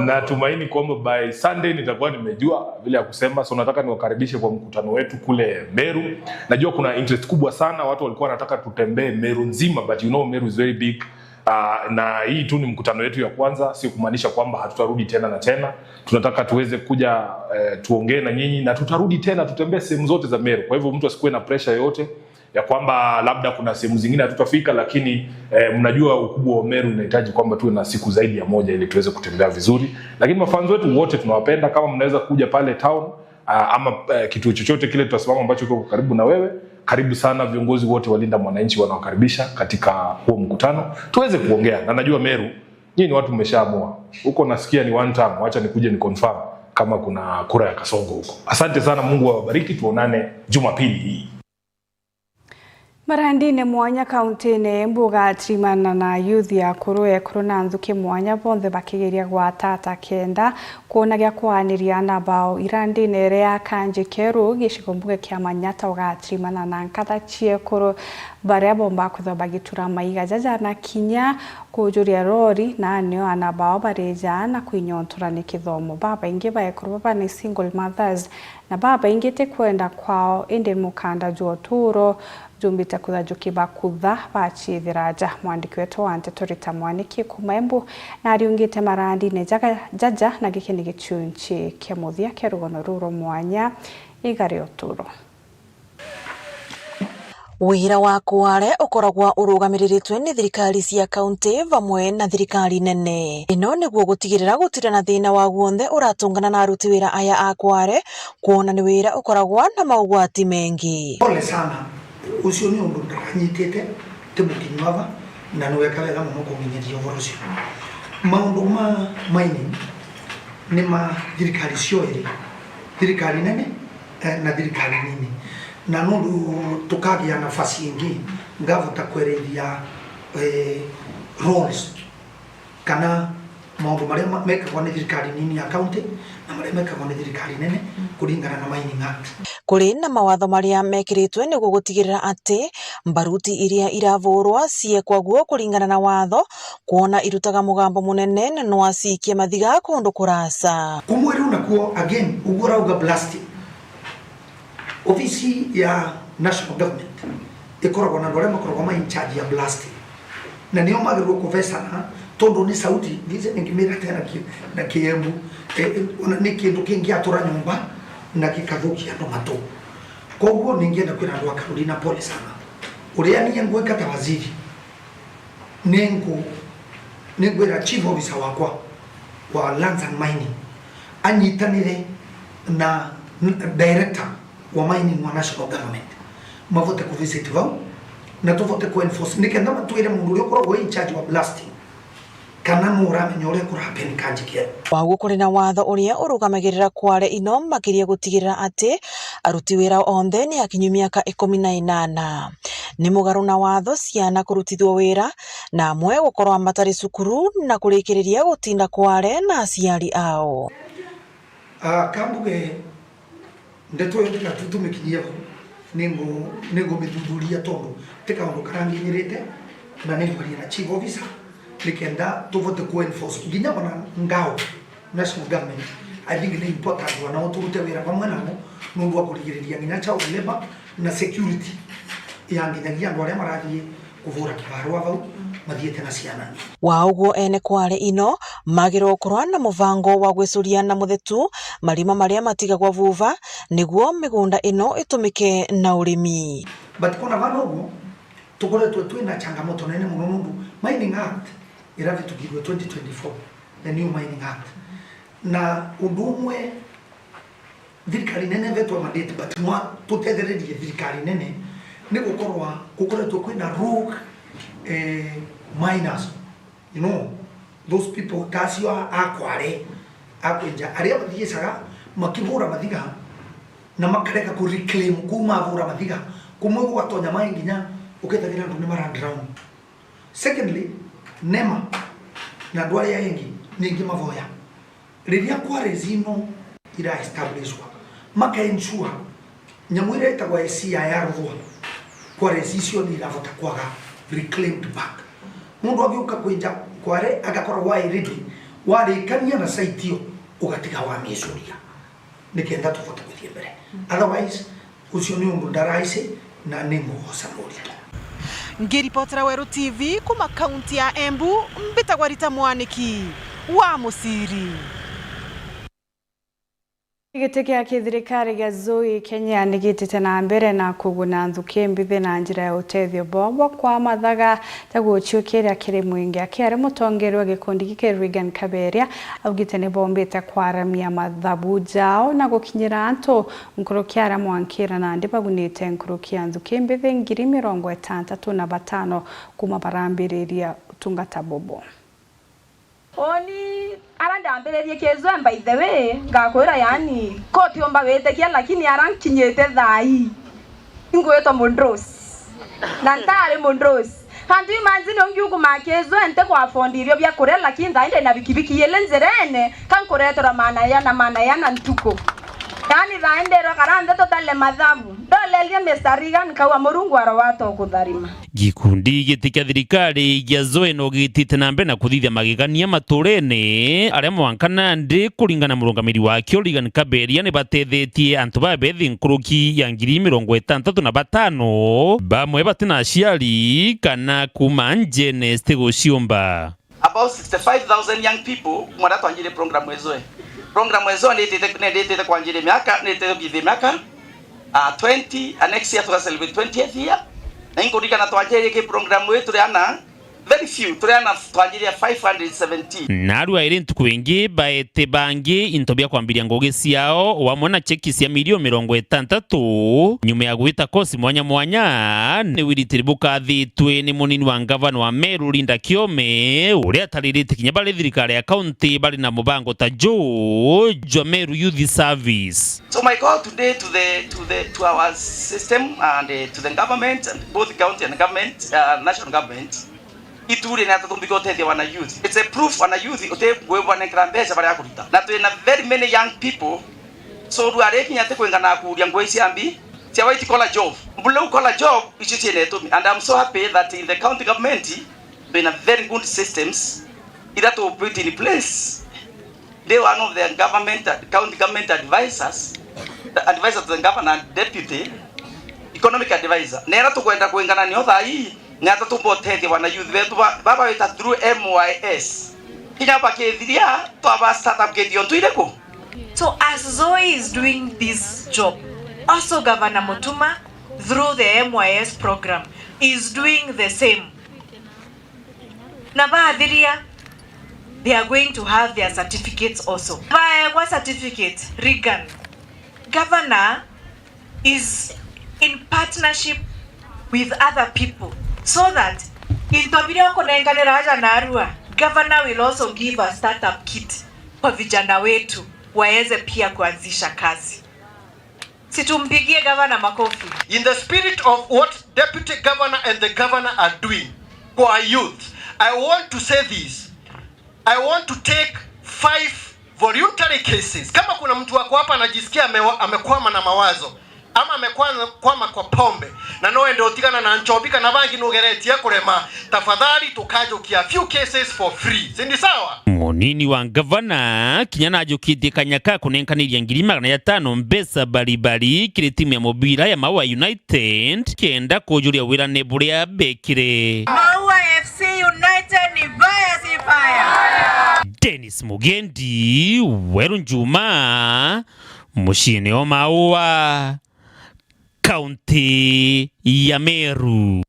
Natumaini kwamba by Sunday nitakuwa nimejua vile ya kusema. So nataka niwakaribishe kwa mkutano wetu kule Meru. Najua kuna interest kubwa sana, watu walikuwa wanataka tutembee Meru nzima, but you know Meru is very big. Uh, na hii tu ni mkutano wetu ya kwanza, sio kumaanisha kwamba hatutarudi tena na tena. Tunataka tuweze kuja, eh, tuongee na nyinyi, na tutarudi tena tutembee sehemu zote za Meru. Kwa hivyo mtu asikuwe na pressure yoyote ya kwamba labda kuna sehemu zingine hatutafika, lakini, eh, mnajua ukubwa wa Meru inahitaji kwamba tuwe na siku zaidi ya moja ili tuweze kutembea vizuri. Lakini mafans wetu wote tunawapenda, kama mnaweza kuja pale town, ah, ama, eh, kituo chochote kile tutasimama ambacho kiko karibu na wewe, karibu sana. Viongozi wote wa Linda Mwananchi wanawakaribisha katika huo mkutano tuweze kuongea, na najua Meru nyinyi ni watu mmeshaamua huko. Nasikia ni one term, wacha nikuje ni confirm kama kuna kura ya Kasongo huko. Asante sana, Mungu awabariki, tuonane Jumapili hii. Marandine mwanya kaunti-ini Embu ugatirimana na youth ya akuru, ekuru na nthuki mwanya, bonthe bakigeria gwatata kenda kwona gia kwaaniria ana bao. Irandine iria ya Kanji Keru, gicigo mbuge kia Manyata, ugatirimana na nkatha cia ekuru baria bomba kwithwa bagitura maiga jaja na kinya kujuria rori, na nio ana bao barija na kwinyontora ni kithomo. Babaingi ba ekuru baba ni single mothers, na babaingi ti kwenda kwao, indi mukanda jwa uturo jumbite kutha jukibakutha bacithira aja. Mwandiki wetu wa nteto Rita Mwaniki kuma Embu nariungite marandine jaga-, jaja, na giki ni gichunchi kia muthia kia rugono ruru rwa mwanya, Iga ria Uturo. Wira wa Kware ukoragwa urugamirirtwe ni thirikari cia kaunti vamwe na thirikari nene. Ino niguo gutigirira gutiri na thina wa guonthe uratungana na aruti wira aya a Kware, kwona ni wira ukoragwa na maugwati mengi. Pole sana, ucio ni undu ndaranyitite, ti mukinyu ava, na niweka wega muno kumenyithia uvoro ucio. Maundu ma mining ni ma thirikari cio iri, thirikari nene, eh, na thirikari nini. Na nundu tukagia nafasi ingi, ngavota kwerethia, eh, roles kana maundu maria ma-, mekagwa ni thirikari nini ya county na maria mekagwa ni thirikari nene kuringana na Mining Act. Kuri na mawatho maria mekiritwe niguo gutigirira ati mbaruti iria iravurwa ciekwa guo kuringana na watho, kwona irutaga mugambo munene na no aciikie mathiga kundu kuraca. Kumwe riu nakuo again, uguo urauga blasting. Ofisi ya national government ikoragwa na andu aria makoragwa ma in charge ya blasting. Na nio magirwo kuvecana, tondu ni sauti, thiise ningimira tena ki-, na Kiembu, eh, eh, ona ni kindu kingiatura nyomba na gikathukia andu matu. Koguo ningienda kwira andu a Carolina pole sana. Uria nie ngwika ta waziri, ningu-, ningwira chief officer wakwa wa lands and mining anyitanire na n-, director wa mining wa national government, mavote ku visit vau na tuvote ku enforce, nikenda matwire mundu uria ukoragwo in charge wa blasting kana nu uramenya uria kurahappen kanji kieru. Waguo kuri na watho uria urugamagirira Kware Ino makiria gutigirira ati aruti wira onthe ni akinyu miaka ikumi na inana. Ni mugaru na watho ciana kurutithua wira na amwe gukorwa matari cukuru na kurikiriria gutinda Kware na aciari ao. Ah, kambuge ndeto iyo tigatutumikinyie vau, ningu-, ningumithuthuria tondu ti kaundu karanginyirite, na ningwaria na chief officer nikenda tuvote ku enforce nginya bana ngao national government. I think ni important bana turute wira vamwe nao nundu wa kurigiriria nginya child labor na security ya nginyagia andu aria marathie kuvura kibarua vau mathiite na ciana. Wa uguo, ene Kware Ino magirwo gukorwa na muvango wa gwicuria na muthetu marima maria matigagwa vuva niguo migunda ino itumike na urimi. But kona vana uguo, tukoretwe twina changamoto nene muno nundu Mining Act iravitugirwe twenty twenty-four, the new Mining Act. Na undu umwe thirikari nene vetwe mandate, but nwa tutethererie thirikari nene, ni gukorwa gukoretwe kwina rogue, eh, miners, you know, those people ta acio a, a Kware, a kwenja, aria mathiicaga makivura mathiga na makarega ku reclaim kuu mavura mathiga, kumwe gugatonya mai nginya ukethagira andu ni mara drown. Secondly, nema na andu aria engi ningi mavoya, riria quarries ino ira establishwa, maka ensure nyamu iria itagwa S C I yaruthwa, quarries icio ni iravota kwaga reclaimed back. Mundu agiuka kwinja kware agakoragwa ari ready, warikania na site iyo ugatiga wamicuria nikenda tuvote kuthie mbere. Otherwise, ucio ni undu ndaraici na ni mugoca murito. Ngiripotera Weru T V kuma kaunti ya Embu, mbitagwa Rita Mwaniki wa Muciri. Giti gia kithirikari gia Zoi Kenya ni gitite na mbere na kuguna nthuki mbithi na njira ya utethio bwao bwa kwa mathaga ja guciukiria kiri mwingi. Akiaria, mutongeria wa gikundi giki Reagan Kaberia augite ni bombite kwaramia mathabu jao na gukinyira antu nkuruki aria mwankira nandi bagunite nkuruki ya nthuki mbithi ngiri mirongo itantatu na batano kuma barambiriria utungata bubu. Uni ara ndambiririe kizwe, by the way, ngakwira, yani, ko utiumba witikia, lakini ara nkinyite thaa ii, ingwitwa mundusi. Na ntari mundusi. Can you imagine ungi ukuma kizwe nti kwa afford irio bia kuria, lakini thaa ii ndina bikibiki ili njirene, ka nkureterwa maana yana, maana yana ntuku. Yani thaa ii ndirwa kara nthi tutare mathabu. Ndolerie Mister Reagan, nkauga, Murungu arowa atokutharima. Gikundi giti kia thirikari gia Zoe no gitite na mbere na kuthithia magegania maturene aria mwanka nandi, kuringana na murungamiri wakio Reagan Kaberia, ni batethetie antu babethi nkuruki ya ngiri mirongo itantatu na batano, bamwe bati na aciari kana kuma njene citiguciumba. About sixty-five thousand young people kuma riria twanjirie program ya Zoe. Program ya Zoe ni itite, ni itite kwanjiria miaka, ni itite kuthithia miaka, ah, twenty, and next year tuga celebrate twentieth year. Na inkuririkana twanjirie ki program ii turi ana very few, turi ana twanjiria five hundred seventeen. Narua iri ntuku ingi baete bangi into bia kwambiria ngugi ciao, wamwe na cheki cia milioni mirongo itantatu, nyuma ya gwita kosi mwanya mwanya, ni wiritiri bukathitwe ni munini wa ngavana wa Meru Linda Kiome, uria ataririte kinya bari thirikari ya kaunti bari na mubango ta juu jwa Meru Youth Service. So my call today to the, to the, to our system and, uh, to the government, and both county and government, uh, national government, ituri ni ata tumbika utethia wana youth. It's a proof wana youth uti ngui bwanengera mbeca baria akuruta. Na twina very many young people, so riu ari kinya ti kwingana kuria ngui cia mbi, cia white collar job. Blue collar job, icio ciina itumi. And I'm so happy that in the county government, twina very good systems iria tu put in place. Ndi one of the government, county government advisors, the advisor to the governor and deputy economic advisor. Na iria tukwenda kwingana nio thaa ii, Ni atia tumbotethia wana youth betu ba, baba wita through M Y S? Kinya bakithiria, twaba startup kit yontu iriku? So as Zoe is doing this job, also Governor Mutuma, through the M Y S program, is doing the same. Na bathiria, they are going to have their certificates also. Baegwa certificate, Reagan, Governor is in partnership with other people so that into biria ukunenganira aja narua, Governor will also give a startup kit kwa vijana wetu waweze pia kuanzisha kazi. Situmpigie gavana makofi. In the spirit of what Deputy Governor and the Governor are doing for our youth, I want to say this. I want to take five voluntary cases. Kama kuna mtu wako hapa anajisikia amewa-, amekwama na mawazo, ama amekwama kwa pombe, na no ende utigana na nchobi kana bangi nugeretie kurema, tafadhali tukajukia few cases for free. Si ndi sawa? Munini wa ngavana kinya najukitie kanya ka kunenkaniria ngiri magana jatano mbeca baribari kiri timu ya mubira ya Maua United kenda kujuria wirane buria bekire. Maua F C United ni mbaya, si mbaya? Dennis Mugendi, Weru Njuma, muciine o Maua, kaunti ya Meru.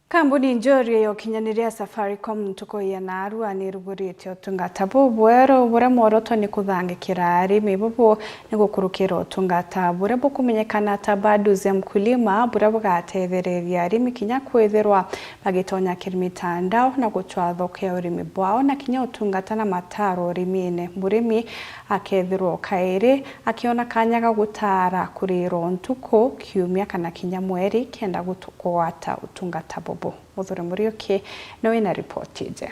Kambuni njorua ya ukinyaniria ya Safaricom ntuku ya narua ni iruguritie utungata bubweru buria mworoto ni kuthangikira arimi. Bubu ni gukurukira utungata buria bukumenyekana ta Badu za Mkulima, buria bugatethereria arimi kinya kwithirwa bagitonya kiri mitandao na gucwa thoko ya urimi bwao, na kinya utungata na mataro urimine. Murimi akethirwa o kairi akiona kanya ga gutaara kuriirwa o ntuku, kiumia kana kinya mweri kenda gutu-, kugwata utungata bubu. Muthuri Muriuki ni wina ripoti iji.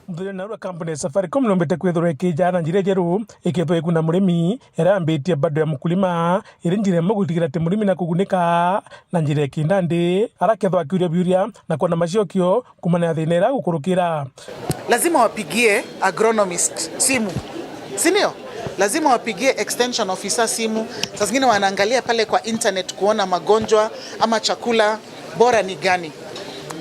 Muthuri, narua kambuni ya Safaricom numbite kwithirwa ikijaa na njira ijeru, ikethirwa ikuna murimi iria yambitie Badu ya Mkulima, iri njira imwe gutigira ati murimi na kugunika na njira ya kindandi, arakethirwa akiuria biuria na kwona maciokio kumana na thina iria gukurukira. Lazima wapigie agronomist simu, si ndio? Lazima wapigie extension officer simu. Saa zingine wanaangalia pale kwa internet kuona magonjwa ama chakula bora ni gani.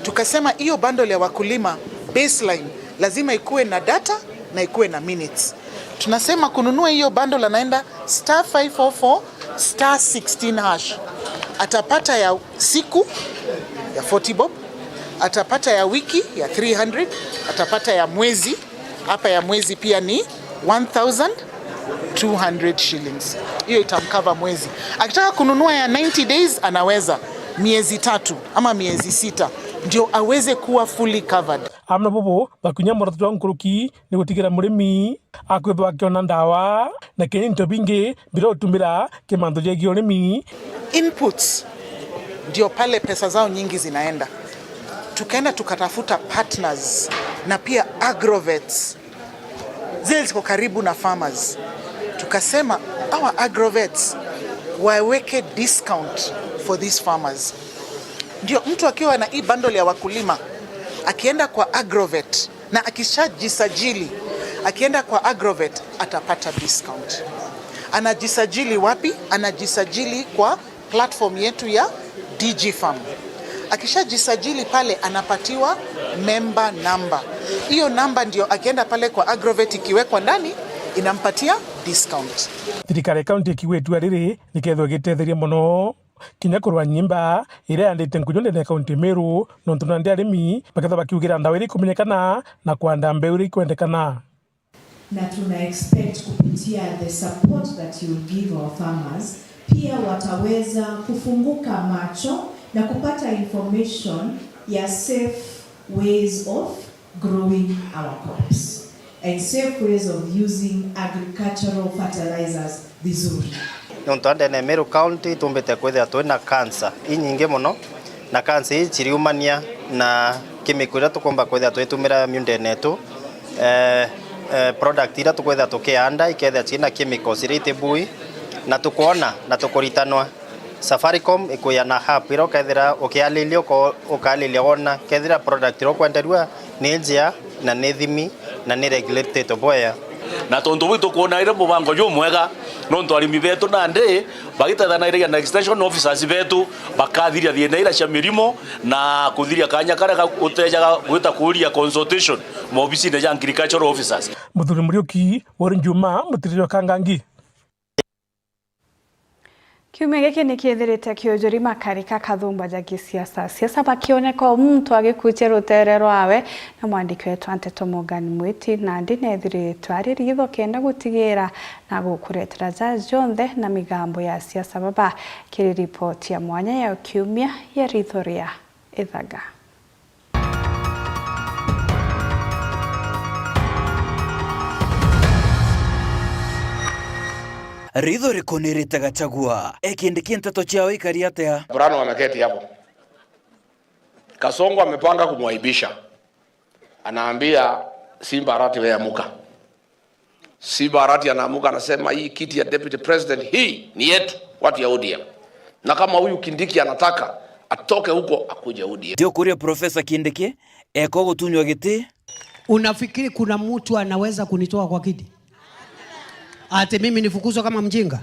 Tukasema hiyo bundle ya wakulima baseline lazima ikuwe na data na ikuwe na minutes. Tunasema kununua hiyo bundle, anaenda star five four four star sixteen hash. Atapata ya siku ya forty bob, atapata ya wiki ya three hundred, atapata ya mwezi, hapa ya mwezi pia ni one thousand two hundred shillings. Hiyo itamcover mwezi. Akitaka kununua ya ninety days, anaweza miezi tatu ama miezi sita, ndio aweze kuwa fully covered. Amwe bubu bakinya muratu jwa nkuruki ni gutigira murimi akwithwa akiona ndawa na kinya into bingi biria utumira ki mantu jegie urimi. Inputs ndio pale pesa zao nyingi zinaenda. Tukaenda tukatafuta partners na pia agrovets zile ziko karibu na farmers. Tukasema our agrovets waweke discount for these farmers, ndio mtu akiwa na hii bundle ya wakulima akienda kwa agrovet na akishajisajili, akienda kwa agrovet atapata discount. Anajisajili wapi? Anajisajili kwa platform yetu ya Digifarm. Akishajisajili pale, anapatiwa member number. Hiyo namba ndio akienda pale kwa agrovet, ikiwekwa ndani, inampatia discount. Thirikari ya kaunti ikiuga itua riri nikethirwa igitetheria mono kinya kurwa nyimba iria yandite nkuju ndene ya kaunti ya Meru, nontu nandi arimi bakethirwa bakiugira ndawa iria ikumenyekana na kwanda mbeu iria ikwendekana. Na tuna expect kupitia the support that you give our farmers, pia wataweza kufunguka macho na kupata information ya safe ways of growing our crops and safe ways of using agricultural fertilizers vizuri. Nontu andene Meru County tumbite kwithira twina cancer inyingi mono, na cancer ii ciriumania na chemical iria tukumba kwithira twitumira miundene yetu. Eh, eh, product iria tukwithira tukianda ikethira ciina chemicals iria itibui, na tukwona na tukuritanwa. Safaricom ikwiana app iria ukethira ukialilia uko-, ukalilia wona kethira product iria ukwenderua ni njea na ni thimi na ni regulated bwega. Na tontu buu itukwona iri mubango jumwega, nontu arimi betu nandi bagitethanairagia na extension officers betu bakathiria thiina ira cia mirimo na kuthiria kanya karia ga-, gutejaga gwita kuuria consultation maobisine ja agricultural officers. Muthuri Muriuki, Wori Njuma, Mutiriri wa Kangangi. Kiumia giki ni kithirite kiujuri makari ka kathumba ja gisiasa, siasa bakioneka o muntu agikucia rutere rwawe, na mwandiki wetu wa nteto Morgan Mwiti nandi nethiritwe ari ritho kenda gutigira na gukuretera ja jonthe na migambo ya siasa baba. Kiri ripoti ya mwanya ya kiumia ya Ritho ria Ithaga. Ritho rikunirite Gachagua, e Kindiki nteto ciao ikari atia? Brown ameketi hapo. Kasongo amepanga kumwaibisha. Anaambia Simba Arati, "Wewe amuka." Simba Arati anaamuka, anasema, "Hii kiti ya deputy president hii ni yetu, watu ya O D M. Na kama huyu Kindiki anataka atoke huko, akuje O D M." Ndio kuria Professor Kindiki eko gutunywa giti. Unafikiri kuna mtu anaweza kunitoa kwa kiti? Ati mimi nifukuzwe kama mjinga?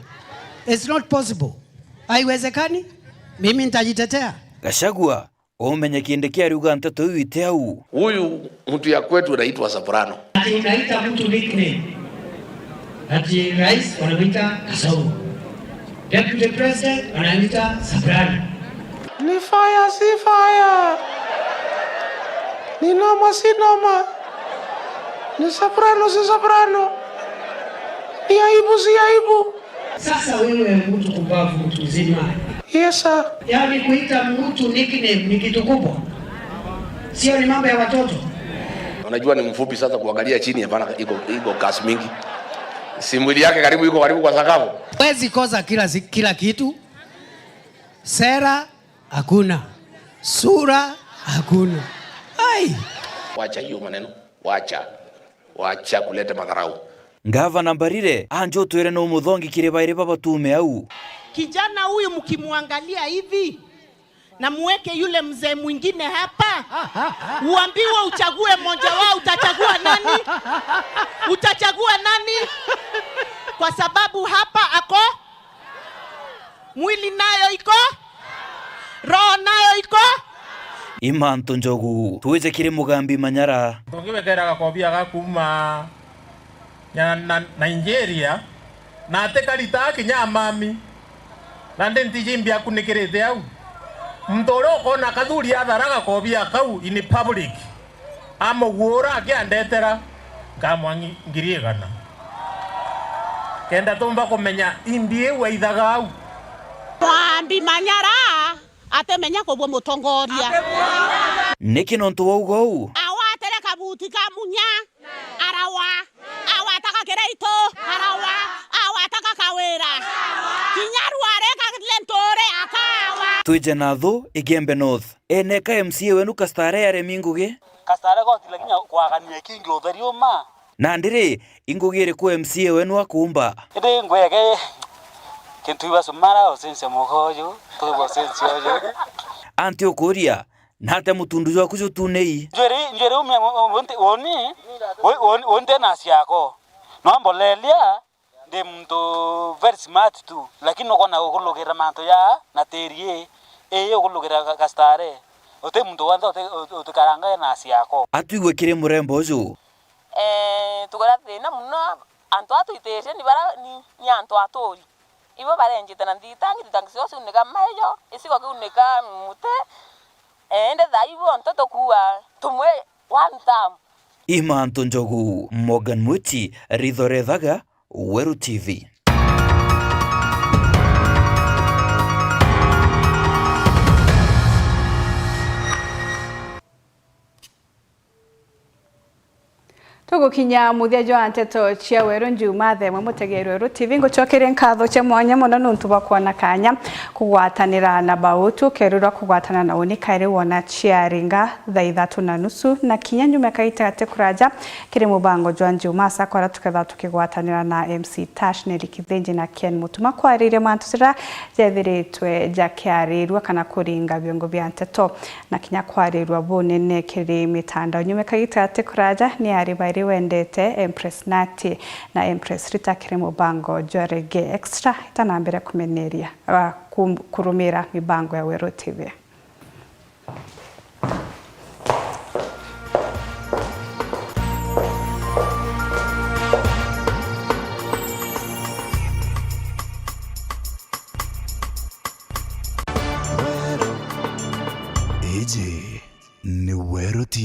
It's not possible. Haiwezekani. Mimi nitajitetea. Gachagua, umenye Kindiki ariuga nteto iu iti au. Huyu mtu ya kwetu anaitwa Soprano. Ati unaita mtu nickname. Ati rais wanamuita Kasongo. Deputy President wanamuita Soprano. Ni fire, si fire. Ni noma, si noma. Ni soprano, si soprano. Ni aibu, si aibu. Sasa wewe mtu kumbavu, mtu mzima. Yes, sir. Yaani kuita mtu nickname ni kitu kubwa. Sio, ni mambo ya watoto. Unajua ni mfupi, sasa kuangalia chini, hapana, iko, iko kasi mingi. Si mwili yake karibu iko karibu kwa sakafu. Huwezi kosa kila si-, kila kitu. Sera hakuna. Sura hakuna. Ai! Wacha hiyo maneno. Wacha. Wacha kuleta madharau. Ngavana Mbarire, anja utwire nu muthongi kiri bairi baba tuume au. Kijana huyu mkimwangalia hivi, na muweke yule mzee mwingine hapa, uambiwe uchague mmoja wao, utachagua nani? Utachagua nani? Kwa sababu hapa ako, mwili nayo iko, roho nayo iko. Imantu Njogu, twije kiri Mugambi Manyara. Tungibekera gakobia ga kuuma nya-, na, Nigeria, na atikaritaa kinya amami, na ndi ntiji mbi akunikirite au. Muntu uria ukona kathuri athara gakobia kau in public, amuguura akiandetera, nkamwa ngi-, ngiri igana. Kenda tumba kumenya imbi iu aithaga au. Mugambi Manyara atimenya kubua mutongoria. Niki nontu wauga uu? Agwatire kabuti ka munya, arawa. Agwataga kiraitu, arawa. Agwataga kawira. Kinya rware ka Linturi akawa. Twije na thu Igembe North. Ene ka M C A wenu Kastare aremi ngugi? Kastare goti lakini kwagania kingi utheri uma. Nandi ri, i ngugi iriku M C A wenu akuumba? Indi ngwege kintu iba sumara ucenjia mugo uju, tuigua ucenjia uju. Anti ukuria, nate mutundu jwaku jutunei? Njwiri, njwiri umia woni, woni, woni nte na ciako. No mbolelia, ndi muntu very smart tu, lakini ukona gukulugira mantu ja na tiri ii, ii ukulugira ga-, Kastare. Uti muntu wonthe uti-, uti-, utikaranga na ciako. Atwigwe kiri murembo uju. Eh, tugeera thina muno, antu aa twitiritie ni bara ni, ni antu aturi. Ibo barenjite na nthitangi, nthitangi cio ciunika maijo, icigo kiunika mute, eh, indi thaa ii bonthe tukuua tumwe one term. Imantu Njogu, Morgan Mwiti, Ritho Rethaga, Weru T V. Tugukinya muthia jwa nteto cia Weru Njuma, thaa imwe mutegeri Weru T V, ngucokeria nkatho cia mwanya mono nuntu bwa kwona kanya kugwatanira na bautu, ukerurwa kugwatana na uni kairi wona ciaringa thaa ithatu na nusu, na kinya nyuma kaita gati kuraja kiri mubango jwa Njuma asa kwara tukethwa tukigwatanira na M C Tash, Nelly Kithinji na Ken Mutuma kwariria mantu jira jethiritwe jakiarirua kana kuringa biongo bia nteto. Na kinya kwarirua bunene kiri mitandao. Nyuma kaita gati kuraja ni ari bairi bendete Empress Nati na Empress Rita kiri mubango jwa Reggae Extra. Itanambire kumeneria, ah, kum-, kurumira mibango ya Weru T V.